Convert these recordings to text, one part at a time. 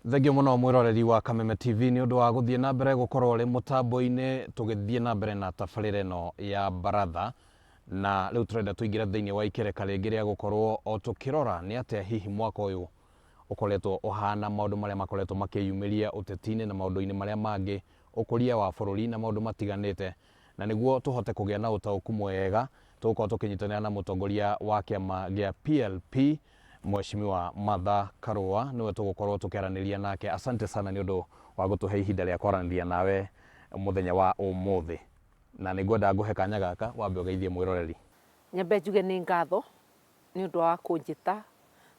Thengiũ mũno mwĩroreri wa Kameme TV nĩ ũndũ wa gũthiĩ na mbere gũkorwo ũrĩ mũtambo-inĩ tũgĩthiĩ na mbere na tabarĩra ĩno ya Baratha. Na rĩu tũrenda tũingĩre thĩinĩ wa ikereka rĩngĩ rĩa gũkorwo o tũkĩrora nĩ atĩa hihi mwaka ũyũ ũkoretwo ũhana, maũndũ marĩa makoretwo makĩyumĩria ũteti-inĩ na maũndũ-inĩ marĩa mangĩ, ũkũria wa bũrũri na maũndũ matiganĩte. Na nĩguo tũhote kũgĩa na ũtaũku mwega, tũgũkorwo tũkĩnyitanĩra na mũtongoria wa kĩama gĩa PLP, Mheshimiwa Martha Karũa, nĩwe tũgũkorwo tũkĩaranĩria nake. Asante sana nĩ ũndũ wa gũtũhe ihinda rĩa kwaranĩria nawe mũthenya wa ũmũthĩ. Na nĩ ngwenda ngũhe kanya gaka wambe ũgeithie mwĩroreri. Nyambe njuge nĩ ngatho nĩ ũndũ wa kũnjĩta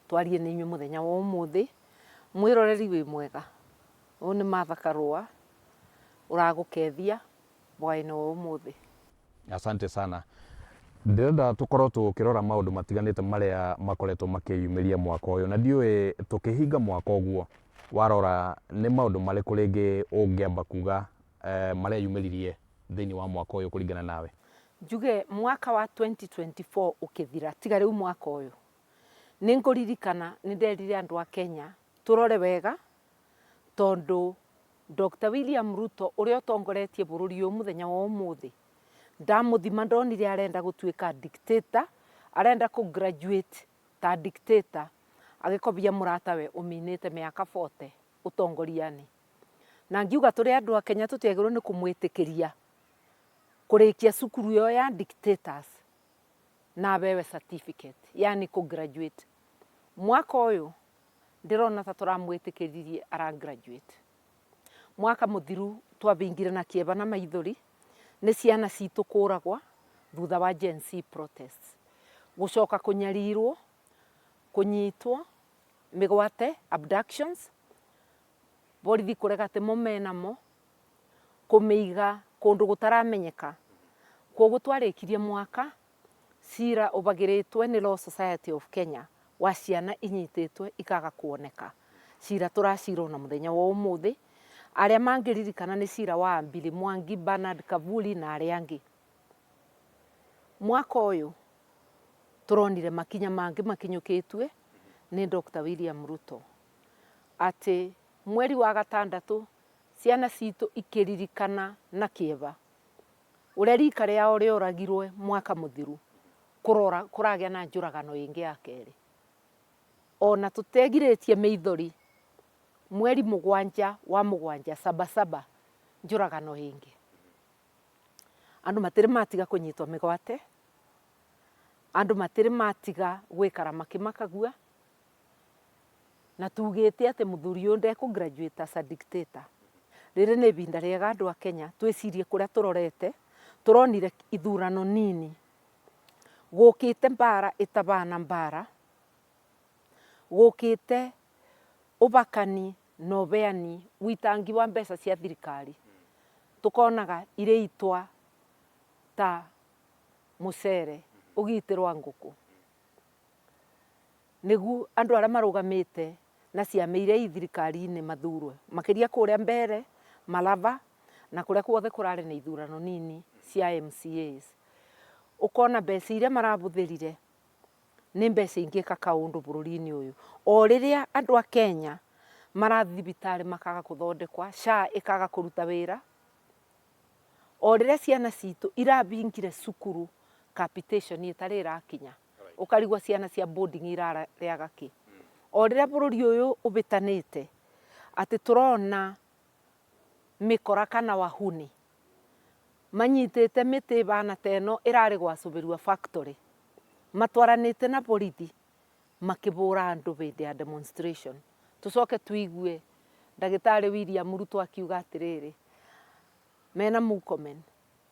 twarie na inyuĩ mũthenya wa ũmũthĩ. Mwĩroreri wĩ mwega? Ũyũ nĩ Martha Karũa ũragũkethia hwaĩ-inĩ wa ũmũthĩ. Asante sana. Ndĩrenda tũkorwo tũkĩrora maũndũ matiganĩte marĩa makoretwo makĩyumĩria mwaka ũyũ, na ndiũĩ tũkĩhinga mwaka ũguo, warora nĩ maũndũ marĩkũ rĩngĩ ũngĩamba kuga mareyumĩririe thĩinĩ wa mwaka ũyũ kũringana nawe? Njuge mwaka wa 2024 ũkĩthira, tiga rĩu mwaka ũyũ, nĩ ngũririkana nĩ nderire andũ a Kenya tũrore wega tondũ Doctor William Ruto ũrĩa ũtongoretie bũrũri ũyũ mũthenya wa ũmũthĩ, ndamũthima ndonire arenda gũtuĩka dictator, arenda kũ graduate ta dictator, agĩkobia mũratawe ũminĩte mĩaka 40 ũtongoria-inĩ. Na ngiuga tũrĩ andũ a Kenya tũtiagĩrĩirwo nĩ kũmwĩtĩkĩria kũrĩkia cukuru ĩyo ya dictators na abewe certificate, yaani kũ graduate. Mwaka ũyũ ndĩrona ta tũramwĩtĩkĩririe ara graduate. Mwaka mũthiru twabingire na kĩeva na maithori nĩ ciana citũ kũragwa thutha wa Gen Z protests. Gũcoka kũnyarirwo, kũnyitwo mĩgwate, abductions, borithi kũrega atĩ mo menamo, kũmĩiga kũndũ gũtaramenyeka. Kwoguo twarĩkirie mwaka Cira ũbagĩrĩtwe nĩ Law Society of Kenya wa ciana inyitĩtwe ikaga kuoneka. Cira tũracira ona mũthenya wa ũmũthĩ. Arĩa mangĩririkana nĩ cira wa Ambili Mwangi, Bernard Kavuli na arĩa angĩ. Mwaka ũyũ tũronire makinya mangĩ makinyũkĩtue nĩ Doctor William Ruto atĩ mweri wa gatandatũ ciana citũ ikĩririkana na kĩeva Ũrĩa rika rĩao rĩoragirwe mwaka mũthiru kũrora kũragĩa na njũragano ĩngĩ ya kerĩ. Ona tũtegirĩtie mĩithori mweri mũgwanja wa mũgwanja Sabasaba njũragano ĩngĩ. Andũ matirĩ matiga kũnyitwo mĩgwate, andũ matirĩ matiga gwĩkara makĩmakagua. Na tugĩte atĩ mũthuri ũyũ ndekũ graduate as a dictator. Rĩrĩ nĩ ibinda rĩega andũ a Kenya twĩcirie kũrĩa tũrorete, tũronire ithurano nini, gũkĩte mbara ĩtabana mbara, gũkĩte ũbakani na ũbeani, ũitangi wa mbeca cia thirikari, tũkonaga irĩitwa ta mũcere ũgitĩrwa ngũkũ. Nĩguo andũ arĩa marũgamĩte na ciama iria i thirikari-inĩ mathurwo, makĩria kũrĩa Mbeere, Malava na kũrĩa guothe kũrarĩ na ithurano nini cia MCAs. Ũkona mbeca iria marabũthĩrire nĩ mbeca ingĩka kaũndũ bũrũri-inĩ ũyũ. O rĩrĩa andũ a Kenya marathiĩ thibitarĩ makaga gũthondekwa, SHA ĩkaga kũruta wĩra, o rĩrĩa ciana citũ irabingire cukuru capitation ĩtarĩ ĩrakinya, ũkarigwo ciana cia boarding irarĩaga kĩ. O rĩrĩa bũrũri ũyũ ũbĩtanĩte atĩ tũrona mĩkora kana wahuni manyitĩte mĩtĩ ĩbana ta ĩno ĩrarĩ gwacũbĩrua factory, matwaranĩte na borithi makĩbũra andũ hĩndĩ ya demonstration. Tũcoke tũigue ndagĩtarĩ William Ruto akiuga atĩrĩrĩ, mena Murkomen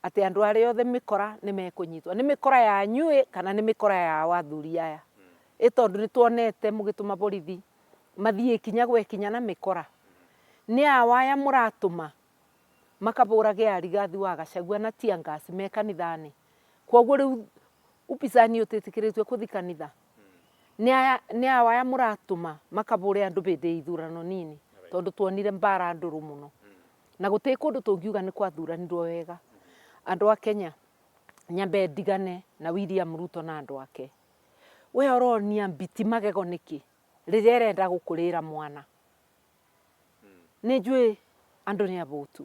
atĩ andũ arĩa othe mĩkora nĩ mekũnyitwo. Nĩ mĩkora yanyu ĩ kana nĩ mĩkora yao athuri aya? Ĩ tondũ nĩ tuonete mũgĩtũma borithi mathiĩ ikinya gwa ikinya na mĩkora. Nĩ ao aya mũratũma makabũrage a Rigathi wa Gachagua na tear gas me kanitha-inĩ. Kwoguo rĩu upinzani ũtĩtĩkĩrĩtio kũthi kanitha? Nĩ ao aya mũratũma makabũre andũ hĩndĩ ya ithurano nini tondũ tuonire mbara ndũrũ mũno. Na gũtirĩ kũndũ tũngiuga nĩ kwathuranirwo wega. Andũ a Kenya, nyambe ndigane na William Ruto na andũ ake. We ũronia mbiti magego nĩkĩ rĩrĩa ĩrenda gũkũrĩra mwana? Nĩ njũĩ andũ nĩ abũtu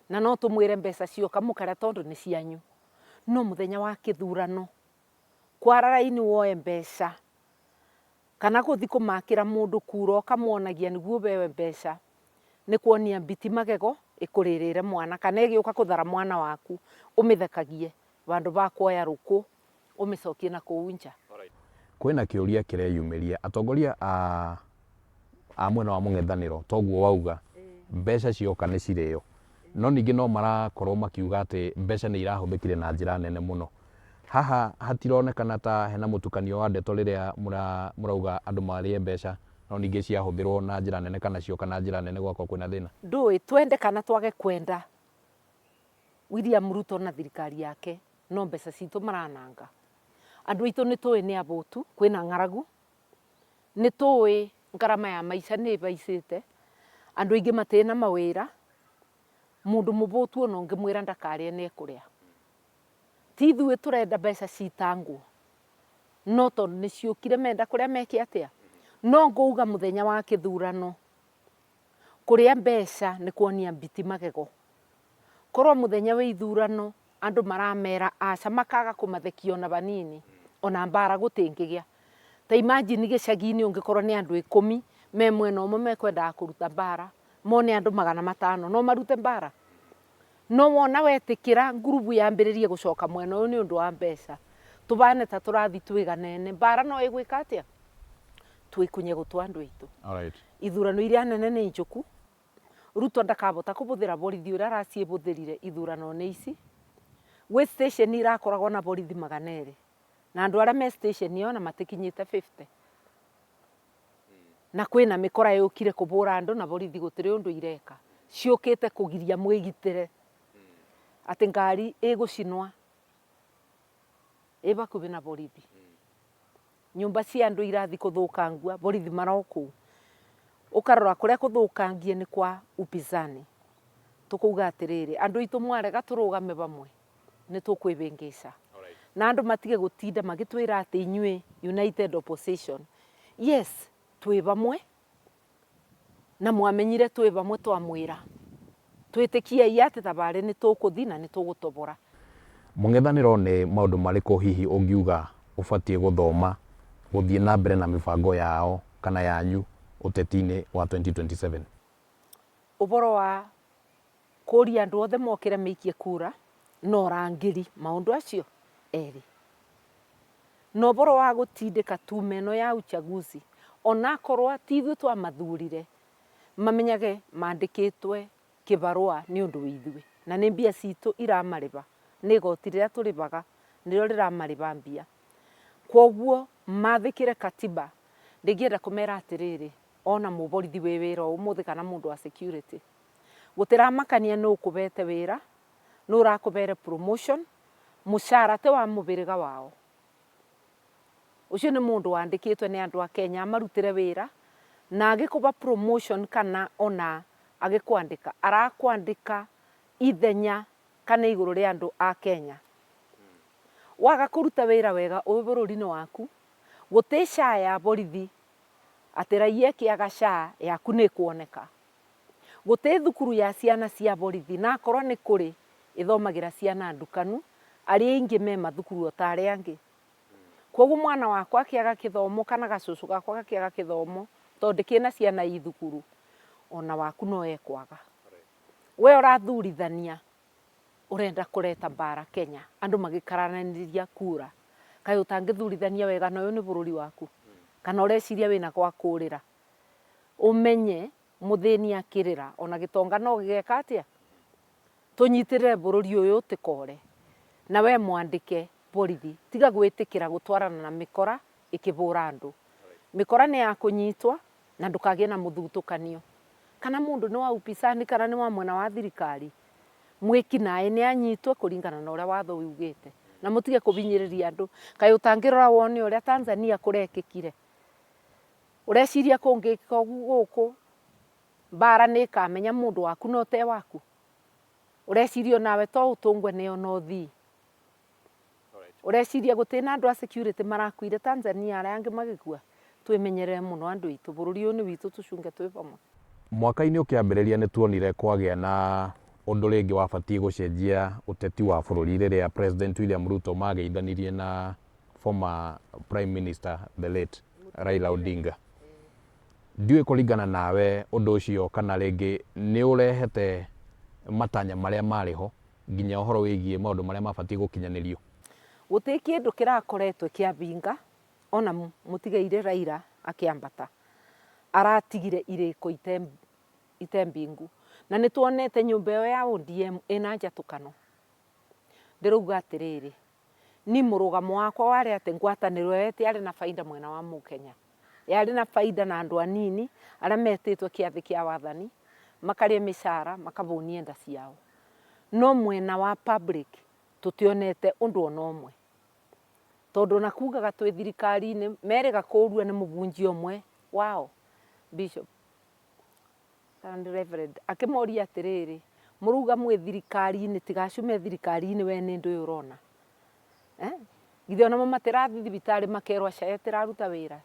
na no tũmwĩre mbeca cioka mũkarĩa tondũ nĩ cianyu, no mũthenya wa kĩthurano kwara raini woe mbeca kana gũthi kũmakĩra mũndũ kura ũkamwonagia nĩguo ũbewe mbeca nĩ kuonia mbiti magego ĩkũrĩrĩre mwana kana ĩgĩũka kũthara mwana waku ũmĩthekagie vandũ va kuoya rũkũ ũmĩcokie na kũu nja. Kwĩna kĩũria kĩreyumĩria, atongoria a a mwena wa mũng'ethanĩro toguo wauga mbeca cioka nĩ cirĩo, no ningĩ no marakorwo makiuga atĩ mbeca nĩ irahũthĩkire na njĩra nene mũno. Haha hatironekana ta hena mũtukanio wa ndeto rĩrĩa mũrauga andũ marĩe mbeca no ningĩ ciahũthĩrwo na njĩra nene kana cioka na njĩra nene gũgakorwo kwĩna thĩna. Ndũĩ twende kana twage kwenda, William Ruto na thirikari yake no mbeca citũ marananga. Andũ aitũ nĩ tũĩ nĩ abũtu, kwĩna ng'aragu, nĩ tũĩ ngarama ya maica nĩ ĩbaicĩte, andũ aingĩ matirĩ na mawĩra, mũndũ mũbũtu ona ũngĩmwĩra ndakarĩe nĩ ekũrĩa. Ti ithuĩ tũrenda mbeca citangwo, no tondũ nĩ ciũkire menda kũrĩa meke atĩa? No ngũuga mũthenya wa kĩthurano, kũrĩa mbeca nĩ kuonia mbiti magego. Korwo mũthenya wa ithurano andũ maramera aca makaga kũmathekia ona vanini, ona mbara gũtingĩgĩa. Ta imagine gĩcagi-inĩ ũngĩkorwo nĩ andũ ikũmi me mwena ũmwe mekwendaga kũruta mbara, mone andũ 500 no marute mbara? No wona wetĩkĩra ngurubu yambĩrĩrie gũcoka mwena ũyũ nĩ ũndũ wa mbeca, tũbane ta tũrathi twĩganene, mbara no ĩgwĩka atĩa? Twĩkunye gũtũ andũ aitũ. Ithurano iria nene nĩ njũku, Ruto ndakabota kũbũthĩra borithi ũrĩa araciĩbũthĩrire ithurano-inĩ ici. Gwĩ station irakoragwo na borithi 200 na andũ arĩa me station ĩyo ona matikinyĩte 50. Na kwĩna mĩkora yũkire kũbũra andũ na borithi gũtirĩ ũndũ ireka. Ciũkĩte kũgiria mwĩgitĩre atĩ ngari ĩgũcinwa ĩ bakuhĩ na borithi. Nyũmba cia andũ irathi kũthũkangua, borithi mara o kũu. Ũkarora kũrĩa kũthũkangie nĩ kwa upinzani. Tũkauga atĩrĩrĩ, andũ aitũ mwarega tũrũgame vamwe, nĩ tũkwĩbĩngĩca. Na andũ matige gũtinda magĩtwĩra atĩ inyuĩ United Opposition. Yes, twĩ vamwe, na mwamenyire twĩ vamwe twamwĩra. Twĩtĩkiei atĩ thabarĩ nĩ tũkũthi na nĩ tũgũtobora. Mũng'ethanĩro nĩ maũndũ marĩkũ hihi ũngiuga ũbatiĩ gũthoma gũthiĩ na mbere na mĩbango yao kana yanyu ũteti-inĩ wa 2027? Ũboro wa kũria andũ othe mokĩre maikie kura na ũrangĩri maũndũ acio erĩ. Na ũboro wa gũtindĩka tume ĩno ya uchaguzi onakorwo ti ithuĩ twamathurire, mamenyage mandĩkĩtwe kĩbarũa nĩ ũndũ wa ithuĩ na nĩ mbia citũ iramarĩba, nĩ igoti rĩrĩa tũrĩbaga nĩrĩo rĩramarĩba mbia. Kwoguo mathĩkĩre katiba. Ndingĩenda kũmera atĩrĩrĩ, ona mũborithi wĩ wĩra ũmũthĩ kana mũndũ wa security, gũtiramakania nũ ũkũbete wĩra, nũ ũrakũbere promotion, mũcara ti wa mũbĩrĩga wao. Ũcio nĩ mũndũ wandĩkĩtwe nĩ andũ a Kenya amarutĩre wĩra na agĩkũba promotion kana ona agĩkwandĩka, arakwandĩka ithenya kana igũrũ rĩa andũ a Kenya. Waga kũruta wĩra wega wĩ bũrũri-inĩ waku, gũtĩ SHA ya borithi atĩ raia ĩkĩaga SHA yaku nĩ ĩkuoneka. Gũtĩ thukuru ya ciana cia borithi na akorwo nĩ kũrĩ ĩthomagĩra ciana ndukanu, arĩa aingĩ me mathukuru o ta arĩa angĩ. Kwoguo mwana wakwa akĩaga kĩthomo kana gacũcũ gakwa gakĩaga kĩthomo tondũ ndĩkĩna ciana i thukuru, ona waku no ekwaga. We ũrathurithania ũrenda kũreta mbara Kenya, andũ magĩkaranĩria kura. Kaĩ ũtangĩthurithania wega na ũyũ nĩ bũrũri waku? Kana ũreciria wĩna gwa kũrĩra? Ũmenye mũthĩni akĩrĩra ona gĩtonga no gĩgeka atĩa? Tũnyitĩrĩre bũrũri ũyũ ũtĩkore. Na we mwandĩke borithi, tiga gwĩtĩkĩra gũtwarana na mĩkora ĩkĩbũra andũ. Mĩkora nĩ ya kũnyitwa na ndũkagĩe na mũthutũkanio. Kana mũndũ nĩ wa upinzani kana nĩ wa mwena wa thirikari, mwĩki naĩ nĩ anyitwe kũringana na ũrĩa watho ugĩte. Na mũtige kũbinyĩrĩria andũ. Kaĩ ũtangĩrora wone ũrĩa Tanzania kũrekĩkire? Ũreciria kũngĩkĩka ũguo gũkũ mbara nĩ ĩkamenya mũndũ waku no te waku? Ũreciria onawe to ũtũngwe nĩyo na ũthii? Ũreciria gũtirĩ na andũ a security marakuire Tanzania arĩa angĩ magĩkua? Twĩmenyerere mũno andũ aitũ, bũrũri ũyũ nĩ witũ tũcunge twĩ vamwe. Mwaka-inĩ ũkĩambĩrĩria nĩ tuonire kwagĩa na ũndũ rĩngĩ wabatiĩ gũcenjia ũteti wa bũrũri rĩrĩa President William Ruto mageithanirie na former Prime Minister the late Raila Odinga. Ndiũĩ kũringana nawe ũndũ ũcio kana rĩngĩ nĩ ũrehete matanya marĩa marĩ ho nginya ũhoro wĩgiĩ maũndũ marĩa mabatiĩ gũkinyanĩrio. Gũtirĩ kĩndũ kĩrakoretwo kĩabinga ona mũtigairĩ Raila akĩambata aratigire irĩko ite mbingu. Na nĩ tuonete nyũmba ĩyo ya ODM ĩna njatũkano. Ndĩrauga atĩrĩrĩ, ni mũrũgamo wakwa warĩ atĩ ngwatanĩro ĩyo ĩtiarĩ na baida mwena wa mũkenya. Yarĩ na baida na andũ anini arĩa metĩtwo kĩathĩ kĩa wathani, makarĩa mĩcara, makabũnia nda ciao. No mwena wa public tũtionete ũndũ ona ũmwe. Tondũ ona kugaga twĩ thirikari-inĩ, merĩga kũrua nĩ mũbunjia ũmwe wao, Bishop kana nĩ Reverend, akĩmoria atĩrĩrĩ, mũrauga mwĩ thirikari-inĩ, tiga acio me thirikari-inĩ we nĩ ndũĩ ũrona. Eh? Githĩ onamo matirathiĩ thibitarĩ makerwo SHA ĩtiraruta wĩra.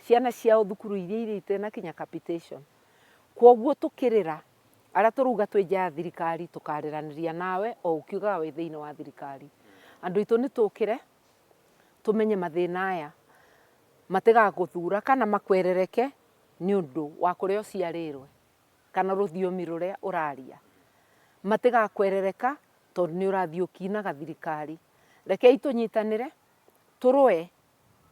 Ciana ciao thukuru iria irĩ itinakinya capitation. Kwoguo tũkĩrĩra, arĩa tũrauga twĩ nja ya thirikari tũkarĩranĩria nawe o ũkiugaga wĩ thĩinĩ wa thirikari. Andũ aitũ nĩ tũkĩre, tũmenye mathĩna aya matigagũthura kana makwerereke nĩ ũndũ wa kũrĩa ũciarĩrwe kana rũthiomi rũrĩa ũraria. Matigakwerereka tondũ nĩ ũrathiĩ ũkinaga thirikari. Rekei tũnyitanĩre, tũrũe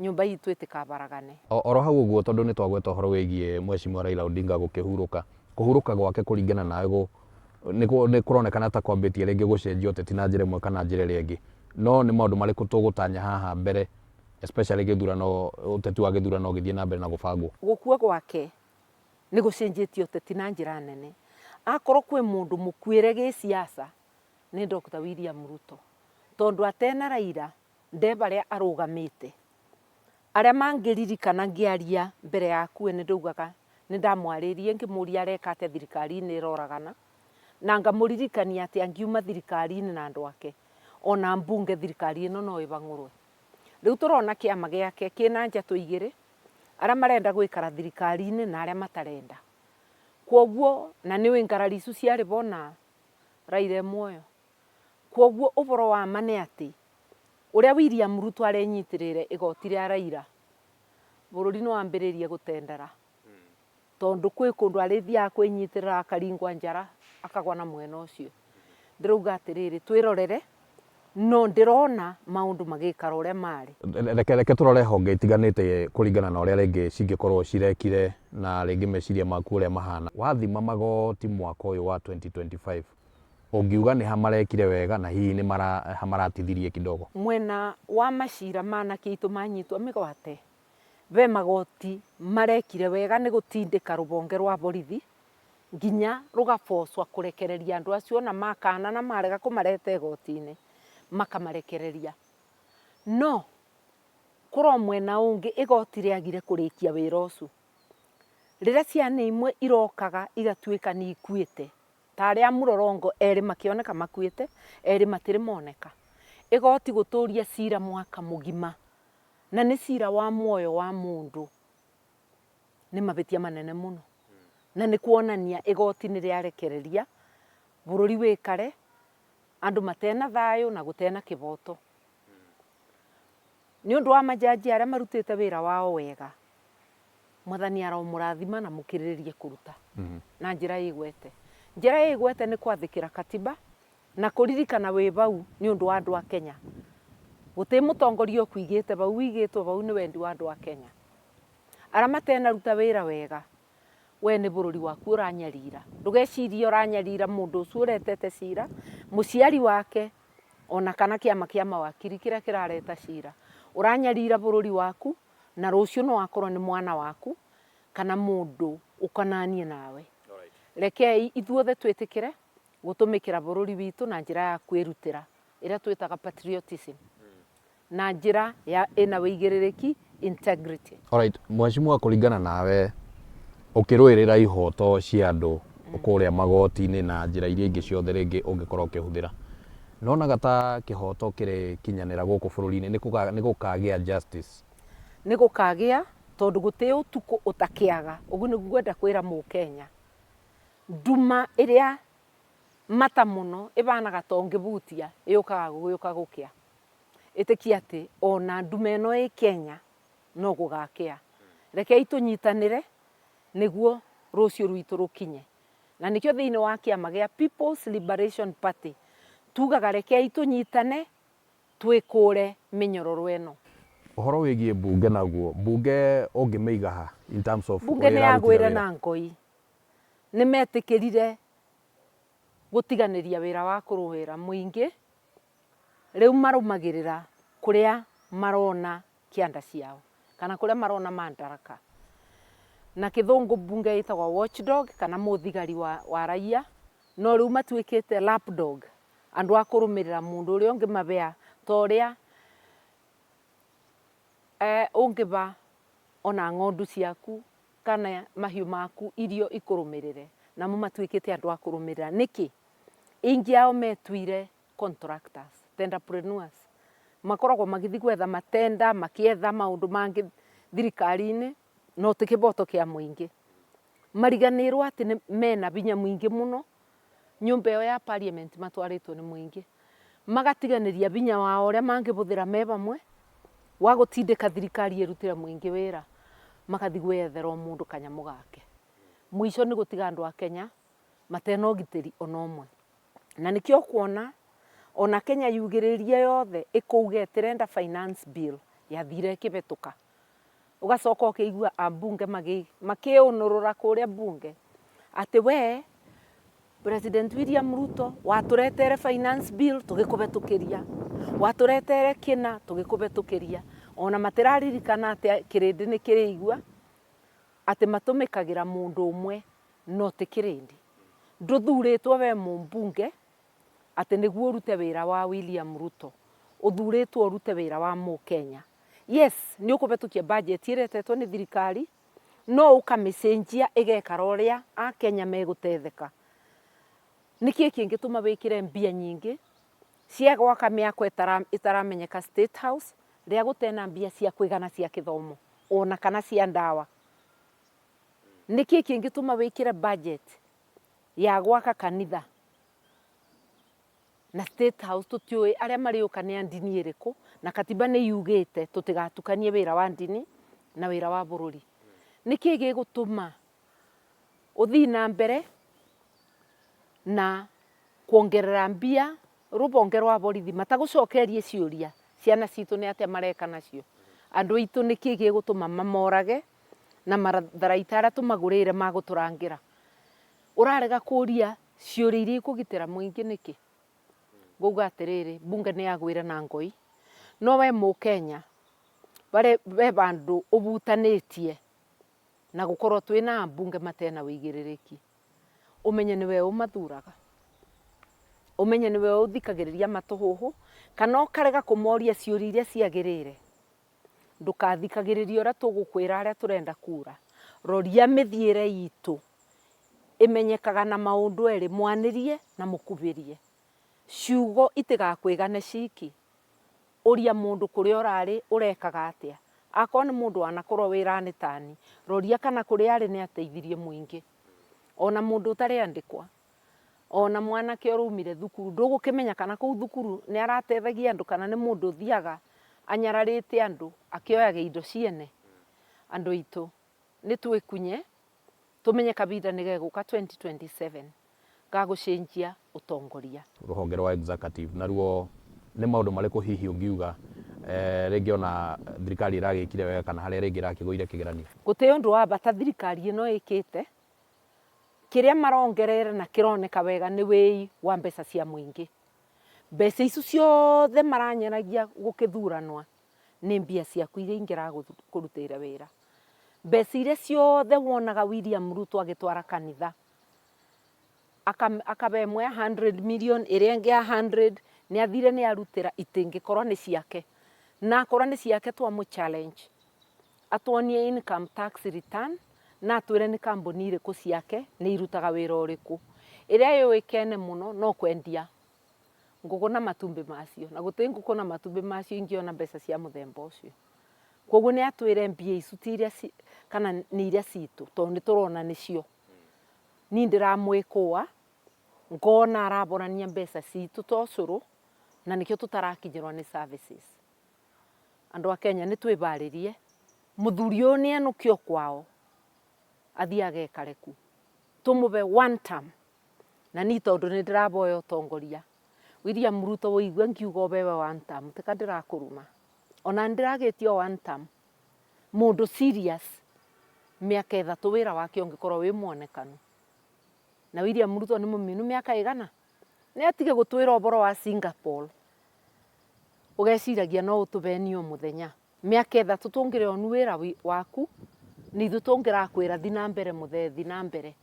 nyũmba itũ ĩtikabaragane. Oro hau ũguo tondũ nĩ twagweta ũhoro wĩgiĩ Mheshimiwa Raila Odinga gũkĩhurũka, kũhurũka gwake kũringana nawe nĩ kũronekana ta kwambĩtie rĩngĩ gũcenjia ũteti na njĩra ĩmwe kana njĩra ĩrĩa ĩngĩ. No nĩ maũndũ marĩkũ tũgũtanya haha mbere especially gĩthurano, ũteti wa gĩthurano ũgĩthiĩ na mbere na gũbangwo? Gũkua gwake nĩ gũcenjetie ũteti na njĩra nene. Akorwo kwĩ mũndũ mũkuĩre gĩsiasa nĩ Dr. William Ruto. Tondũ atena Raila nde barĩa arũgamĩte. Arĩa mangĩririkana ngĩaria mbere yakue nĩ ndaugaga nĩ ndamwarĩrie ngĩmũria areka atĩa thirikari-inĩ ĩroragana, na ngamũririkania atĩ angiuma thirikari-inĩ na andũ ake, ona mbunge thirikari ĩno no ĩbang'ũrwe. Rĩu tũrona kĩama gĩake kĩna njatũ igĩrĩ, arĩa marenda gũikara thirikari-inĩ na arĩa matarenda. Kwoguo, na nĩũĩ ngarari icu ciarĩ bo na Raila e muoyo. Kwoguo ũboro wa ma nĩ atĩ, ũrĩa William Ruto arenyitĩrĩire igoti rĩa Raila, bũrũri nĩ wambĩrĩrie gũtendera. Tondũ kwĩ kũndũ arĩthiaga kwĩnyitĩrĩra akaringwa njara akagwa na mwena ũcio. Ndĩrauga atĩrĩrĩ, twĩrorere, no ndĩrona maũndũ magĩikara ũrĩa marĩ. Reke tũrore honge itiganĩte kũringana na ũrĩa rĩngĩ cingĩkorwo cirekire na rĩngĩ meciria maku ũrĩa mahana. Wathima magoti mwaka ũyũ wa 2025, ũngiuga nĩ ha marekire wega na hihi nĩ ha maratithirie kidogo? Mwena wa macira ma anake aitũ manyitwo mĩgwate, ve magoti marekire wega nĩ gũtindĩka rũbonge rwa borithi nginya rũgabocwa kũrekereria andũ acio ona makana na marega kũmareta igoti-inĩ makamarekereria. No kũrĩ mwena ũngĩ igoti rĩagire kũrĩkia wĩra ũcio. Rĩrĩa ciana imwe irokaga igatuĩka nĩ ikuĩte, ta arĩa a Mũrorongo erĩ makĩoneka makuĩte, erĩ matirĩ moneka. Igoti gũtũria cira mwaka mũgima, na nĩ cira wa muoyo wa mũndũ, nĩ mahĩtia manene mũno. Na nĩ kuonania igoti nĩ rĩarekereria bũrũri wĩkare andũ matena thayũ na gũtena kĩboto. Nĩ ũndũ wa majaji arĩa marutĩte wĩra wao wega, Mwathani aromũrathima na mũkĩrĩrĩrie kũruta na njĩra ĩgwete. Njĩra ĩgwete nĩ kwathĩkĩra katiba na kũririkana wĩ bau nĩ ũndũ wa andũ a Kenya. Gũtĩ mũtongoria ũkũigĩte bau, wĩigĩtwo bau nĩ wendi wa andũ a Kenya. Arĩa matenaruta wĩra wega, we nĩ bũrũri waku ũranyarira. Ndũgecirie ũranyarira mũndũ ũcio ũretete cira, mũciari wake, ona kana kĩama kĩa mawakiri kĩrĩa kĩrareta cira. Ũranyarira bũrũri waku, na rũciũ no akorwo nĩ mwana waku, kana mũndũ ũkonanie nawe. Rekei ithuothe twĩtĩkĩre gũtũmĩkĩra bũrũri witũ na njĩra ya kwĩrutĩra, ĩrĩa twĩtaga patriotism, na njĩra ya ĩna wĩigĩrĩrĩki, integrity. Alright, Mheshimiwa, kũringana nawe ũkĩrũĩrĩra ihoto cia andũ kũrĩa magoti-inĩ na njĩra iria ingĩ ciothe rĩngĩ ũngĩkorwo ũkĩhũthĩra, nonaga ta kĩhoto kĩrĩkinyanĩra gũkũ bũrũri-inĩ, nĩ gũkagĩa justice? Nĩ gũkagĩa, tondũ gũtĩ ũtukũ ũtakĩaga. Ũguo nĩguo ngwenda kwĩra mũkenya. Nduma ĩrĩa mata mũno ĩbanaga ta ũngĩbutia ĩũkaga gũgĩũka gũkĩa. Ĩtĩkia atĩ ona nduma ĩno ĩ Kenya no gũgakĩa. Rekei tũnyitanĩre nĩguo rũciũ rwitũ rũkinye. Na nĩkĩo thĩinĩ wa kĩama gĩa People's Liberation Party tugaga rekei tũnyitane twĩkũre mĩnyororo ĩno. Ũhoro wĩgiĩ mbunge naguo, mbunge ũngĩmĩiga ha in terms of Mbunge ũrĩa nĩ ĩrarutire yagũire wĩra? na ngoi. Nĩ metĩkĩrire gũtiganĩria wĩra wa kũrũĩra mũingĩ, rĩu marũmagĩrĩra kũrĩa marona kĩanda ciao kana kũrĩa marona mandaraka. Na kĩthũngũ mbunge ĩtagwo watchdog kana mũthigari wa raia, no rĩu matuĩkĩte lapdog, andũ a kũrũmĩrĩra mũndũ ũrĩa ũngĩ mabea ta ũrĩa ũngĩba ona ng'ondu ciaku kana mahiũ maku irio ikũrũmĩrĩre, namo matuĩkĩte andũ a kũrũmĩrĩra. Nĩkĩ? Aingĩ ao metuire contractors, tenderpreneurs. Makoragwo magĩthiĩ gwetha matenda, makĩetha maũndũ mangĩ thirikari-inĩ, no ti kĩboto kĩa mũingĩ. Mariganĩirwo atĩ mena hinya mũingĩ mũno, nyũmba ĩyo ya parliament matwarĩtwo nĩ mũingĩ. Magatiganĩria hinya wao ũrĩa mangĩbũthĩra me hamwe, wa gũtindĩka thirikari ĩrutĩre mũingĩ wĩra, magathiĩ gwethera o mũndũ kanyamũ gake. Mũico nĩ gũtiga andũ a Kenya matena ũgitĩri ona ũmwe. Na nĩkĩo ũkuona ona Kenya yugĩrĩrie yothe ĩkũuga ĩtĩrenda finance bill yathire ĩkĩhetũka. Ũgacoka ũkĩigua ambunge makĩũnũrũra kũrĩa bunge atĩ we President William Ruto watũretere finance bill tũgĩkũhetũkĩria, watũretere kĩna tũgĩkũhetũkĩria. Ona matĩraririkana atĩ kĩrĩndĩ nĩ kĩrĩigua atĩ matũmĩkagĩra mũndũ ũmwe no ti kĩrĩndĩ. Ndũthurĩtwo we mũmbunge atĩ nĩguo ũrute wĩra wa William Ruto, ũthurĩtwo ũrute wĩra wa mũkenya. Yes, nĩ ũkũhetũkia budget ĩretetwo nĩ thirikari, no ũkamĩcenjia ĩgekara ũrĩa akenya megũtetheka. Nĩkĩ kĩngĩtũma wĩkĩre mbia nyingĩ cia gwaka mĩako ĩtaramenyeka State House, rĩa gũtena mbia cia kũigana cia kĩthomo ona kana cia ndawa? Nĩkĩ kĩngĩtũma wĩkĩre budget ya gwaka kanitha na State House tũtiũĩ arĩa marĩũka nĩ a ndini ĩrĩkũ, na katiba nĩ yugĩte tũtigatukanie wĩra wa ndini na wĩra wa bũrũri. Nĩkĩ gĩgũtũma ũthiĩ na mbere na kuongerera mbia rũhonge rwa borithi matagũcokerie ciũria ciana citũ nĩ atĩa mareka nacio, andũ aitũ nĩkĩ gĩgũtũma mamorage na matharaita arĩa tũmagũrĩire ma gũtũrangĩra. Ũrarega kũria ciũria iria ikũgitĩra mũingĩ nĩkĩ? Ngauga atĩrĩrĩ, mbunge nĩ yagũire na ngoi, no we mũkenya we bandũ ũbutanĩtie na gũkorwo twĩna ambunge matena ũigĩrĩrĩki, ũmenye nĩwe ũmathuraga, ũmenye nĩwe ũthikagĩrĩria matũhũhũ, kana ũkarega kũmoria ciũria iria ciagĩrĩire. Ndũkathikagĩrĩrie ũrĩa tũgũkwĩra arĩa tũrenda kura. Roria mĩthiĩre itũ ĩmenyekaga na maũndũ erĩ, mwanĩrie na mũkubĩrie. Ciugo itigakwĩgane ciki. Ũria mũndũ kũrĩa ũrarĩ ũrekaga atĩa. Akorwo nĩ mũndũ wanakorwo wĩra-inĩ tani, roria kana kũrĩa arĩ nĩ ateithirie mũingĩ. Ona mũndũ ũtarĩ andĩkwa, ona mwanake ũraumire thukuru, ndũgũkĩmenya kana kũu thukuru nĩ arateithagia andũ kana nĩ mũndũ ũthiaga anyararĩte andũ akĩoyaga indo ciene. Andũ aitũ nĩ twĩkunye tũmenye kabinda nĩ gegũka 2027 ga gũcenjia ũtongoria. Rũhonge rwa executive naruo nĩ maũndũ marĩkũ hihi ũngiuga rĩngĩ ona thirikari ĩragĩkire wega kana harĩa rĩngĩ ĩrakĩgũire kĩgeranio? Gũtirĩ ũndũ wa bata thirikari ĩno ĩkĩte, kĩrĩa marongerera na kĩroneka wega nĩ wĩi wa mbeca cia mũingĩ. Mbeca icio ciothe maranyeragia gũkĩthuranwa nĩ mbia ciaku iria ingĩrakũrutĩire wĩra. Mbeca iria ciothe wonaga William Ruto agĩtwara kanitha, akabe ĩmwe ya 100 million, ĩrĩa ĩngĩ ya 100, nĩ athire nĩ arutĩra itingĩkorwo nĩ ciake. Na akorwo nĩ ciake twamũ challenge, atuonie income tax return, na atwĩre nĩ kambuni irĩkũ ciake, nĩ irutaga wĩra ũrĩkũ. Ĩrĩa yũĩkaine mũno no kwendia ngũkũ na matumbĩ macio, na gũtirĩ ngũkũ na matumbĩ macio ingĩona mbeca cia mũthemba ũcio. Koguo nĩ atwĩre mbia icu ti iria kana nĩ iria citũ, tondũ nĩ tũrona nĩcio. Ni ndĩramwĩkũa ngona araborania mbeca citũ ta ũcũrũ na nĩkĩo tũtarakinyĩrwo nĩ services. Andũ a Kenya nĩ twĩbarĩrie, mũthuri ũyũ nĩ enũkio kwao athiĩ agekare ku, tũmũbe one term. Na niĩ tondũ nĩ ndĩraboya ũtongoria, William Ruto wĩigue ngiuga ũbewe one term tika ndĩrakũruma. Ona nĩ ndĩragĩtio one term. Mũndũ serious mĩaka ĩthatũ wĩra wake ũngĩkorwo wĩ mwonekanu. Na William Ruto nĩ mũminu mĩaka ĩgana? Nĩ atige gũtwĩra ũboro wa Singapore. Ũgeciragia no ũtũbenie o mũthenya. Mĩaka ĩthatũ tũngĩrĩonu wĩra waku, nĩ ithuĩ tũngĩrakwĩra thi na mbere mũthee thi na mbere.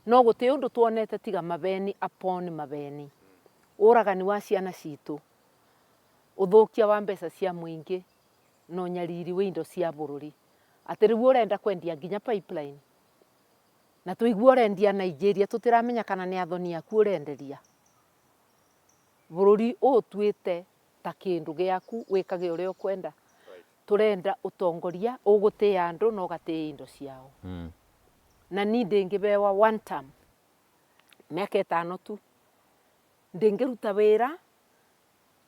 No gũtĩ ũndũ tuonete tiga mabeni upon mabeni. Ũragani wa ciana citũ, ũthũkia wa mbeca cia mũingĩ na ũnyariri wa indo cia bũrũri. Atĩ rĩu ũrenda kwendia nginya pipeline. Na tũigua ũrendia Nigeria tũtiramenya kana nĩ athoni aku ũrenderia. Bũrũri ũũtuĩte ta kĩndũ gĩaku wĩkage ũrĩa ũkwenda. Tũrenda ũtongoria ũgũtĩĩa andũ na ũgatĩĩa indo ciao. Na niĩ ndĩngĩbewa one term, mĩaka ĩtano tu, ndĩngĩruta wĩra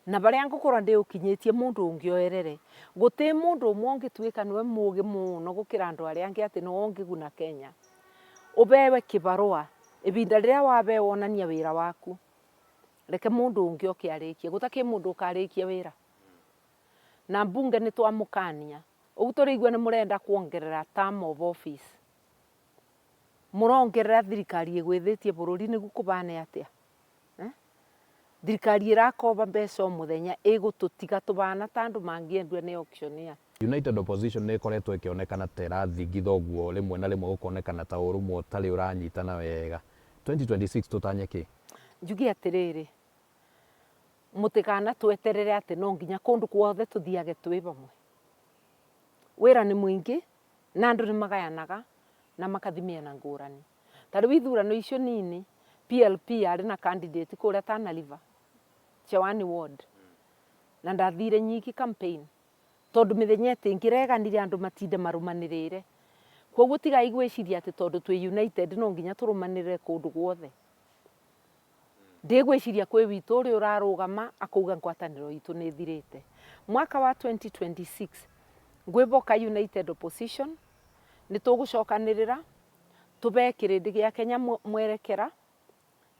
na barĩa ngũkorwo ndĩũkinyĩtie mũndũ ũngĩ oerere. Gũtĩ mũndũ ũmwe ũngĩtuĩka nĩwe mũgĩ mũno gũkĩra andũ arĩa angĩ atĩ nĩwe ũngĩguna Kenya. Ũbewe kĩbarũa, ĩbinda rĩrĩa wabewa onania wĩra waku. Reke mũndũ ũngĩ oke arĩkie. Gũtakĩ mũndũ ũkarĩkia wĩra. Na mbunge nĩ twamũkania. Ũguo tũrĩigua nĩ mũrenda kuongerera term of office. Mũrongerera thirikari ĩgwĩthĩtie bũrũri nĩguo kũbane atĩa? Eh? Thirikari ĩrakoba mbeca o mũthenya ĩgũtũtiga tũbana ta andũ mangĩendua nĩ auctioneer. United Opposition nĩ ĩkoretwo ĩkĩonekana ta ĩrathingitha ũguo rĩmwe na rĩmwe gũkonekana ta ũrũmwe ũtarĩ ũranyitana wega. 2026 tũtanye kĩ? Njuge atĩrĩrĩ, mũtikanatweterere atĩ no nginya kũndũ guothe tũthiage twĩ vamwe. Wĩra nĩ mũingĩ na andũ nĩ magayanaga na makathi mĩena ngũrani. Ta rĩu ithurano icio nini PLP yarĩ na candidate kũrĩa Tana River, Chewani ward, na ndathire nyiki campaign tondũ mĩthenya ĩtĩngĩreganire andũ matinde marũmanĩrĩire. Koguo tigai gwĩciria atĩ tondũ twĩ united no nginya tũrũmanĩrĩre kũndũ guothe. Ndigwĩciria kwĩ witũ ũrĩa ũrarũgama akauga ngwatanĩro itũ nĩ ĩthirĩte. Mwaka wa 2026 ngwĩboka United Opposition nĩ tũgũcokanĩrĩra tũbe kĩrĩndĩ gĩa Kenya mwerekera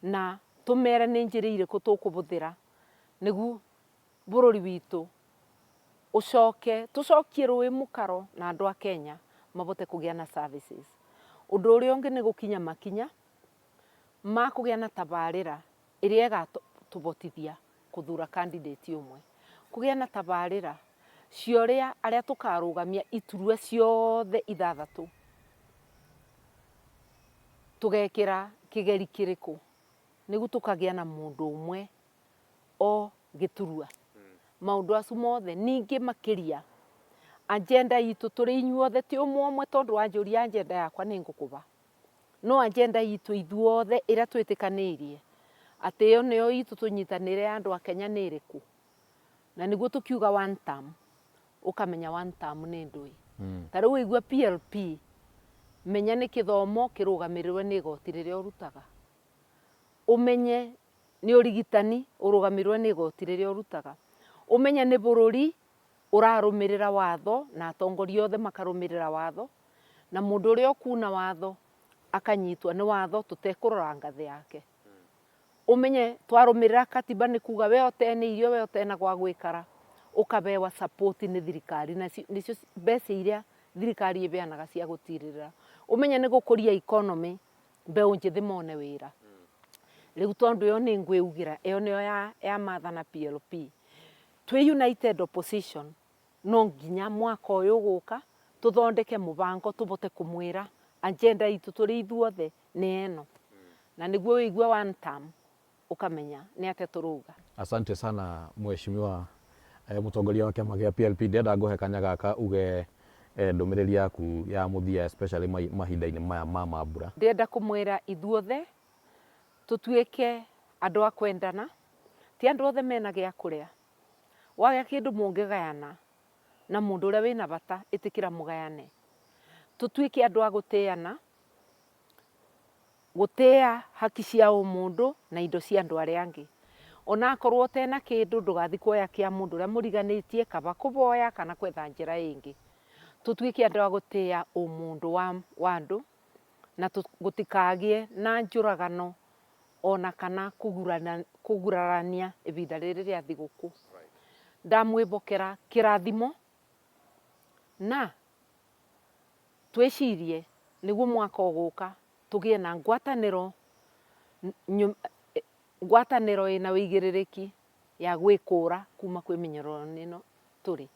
na tũmere nĩ njĩra irĩkũ tũkũbũthĩra nĩguo bũrũri witũ ũcoke tũcokie rũĩ mũkaro na andũ a Kenya mabote kũgĩa na services. Ũndũ ũrĩa ũngĩ nĩ gũkinya makinya ma kũgĩa na tabarĩra ĩrĩa ĩgatũbotithia kũthura candidate ũmwe. Kũgĩa na tabarĩra cia ũrĩa arĩa tũkarũgamia iturwa ciothe ithathatũ tũgekĩra kĩgeri kĩrĩkũ nĩguo tũkagĩa na mũndũ ũmwe o gĩturwa. Maũndũ acu mothe ningĩ makĩria agenda itũ tũrĩ inyuothe ti ũmwe ũmwe tondũ wanjũria agenda yakwa nĩ ngũkũba. No agenda itũ ithuothe ĩrĩa twĩtĩkanĩirie atĩ ĩyo nĩyo itũ tũnyitanĩre ya andũ a Kenya nĩ ĩrĩkũ. Na nĩguo tũkiuga one term, ũkamenya one term nĩ ndũĩ. Ta rĩu waigua PLP, menya nĩ kĩthomo kĩrũgamĩrĩrwo nĩ igoti rĩrĩa ũrutaga. Ũmenye nĩ ũrigitani ũrũgamĩrĩrwo nĩ igoti rĩrĩa ũrutaga. Ũmenye nĩ bũrũri ũrarũmĩrĩra watho na atongoria othe makarũmĩrĩra watho, na mũndũ ũrĩa ũkuna watho akanyitwo nĩ watho tũtekũrora ngathĩ yake. Ũmenye twarũmĩrĩra katiba nĩ kuga we ũtene irio we ũtena gwa gwĩkara ũkabewa support nĩ thirikari na nĩcio mbeca iria thirikari ĩbeanaga cia gũtirĩrĩra. Ũmenye nĩ gũkũria economy mbeũ njĩthĩ mone wĩra. Rĩu tondũ ĩyo nĩ ngwĩugĩra ĩyo nĩyo ya Martha na PLP. Twĩ United Opposition no nginya mwaka ũyũ ũgũka tũthondeke mũbango tũbote kũmwĩra agenda itũ tũrĩ ithuothe nĩ ĩno. Na nĩguo wĩigue one term ũkamenya nĩ atĩa tũrauga. Asante sana mheshimiwa mũtongoria wa kĩama gĩa PLP. Ndĩrenda ngũhe kanya gaka uge ndũmĩrĩri yaku ya mũthia especially mahinda-inĩ maya ma mambura. Ndĩrenda kũmwĩra ithuothe tũtuĩke andũ a kwendana, ti andũ othe mena gĩa kũrĩa. Wagĩa kĩndũ mũngĩgayana na mũndũ ũrĩa wĩna bata ĩtĩkĩra mũgayane. Tũtuĩke andũ a gũtĩana. Gũtĩa haki cia ũmũndũ na indo cia andũ arĩa angĩ. Ona akorwo ũtena kĩndũ ndũgathi kuoya kĩa mũndũ ũrĩa mũriganĩtie kaba kũboya kana kwetha njĩra ĩngĩ. Tũtuĩke andũ a gũtĩa ũmũndũ wa wa andũ na gũtikagĩe na njũragano ona kana kũgurarania ibinda rĩrĩ rĩa thigũkũ. Ndamwĩbokera kĩrathimo na Twĩcirie nĩguo mwaka ũgũka tũgĩe na ngwatanĩro ngwatanĩro ĩna ũigĩrĩrĩki ya gwĩkũra kuma kwĩ mĩnyororo ĩno tũrĩ.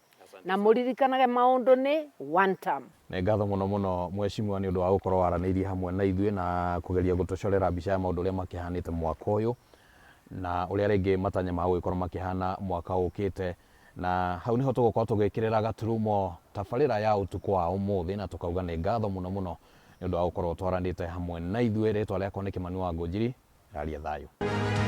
Na mũririkanage maũndũ nĩ one term. Nĩ ngatho mũno mũno mheshimiwa nĩ ũndũ wa gũkorwo waranĩirie hamwe na ithuĩ na kũgeria gũtũcorera mbica ya maũndũ ũrĩa makĩhanĩte mwaka ũyũ na ũrĩa rĩngĩ matanya ma gũgĩkorwo makĩhana mwaka ũkĩte. Na hau nĩho tũgũkorwo tũgĩkĩrĩra gaturumo tabarĩra ya ũtukũ wa ũmũthĩ, na tũkauga nĩ ngatho mũno mũno nĩ ũndũ wa gũkorwo ũtwaranĩte hamwe na ithuĩ. Rĩtwa rĩakwa nĩ Kĩmani wa Ngũnjiri, raria thayũ.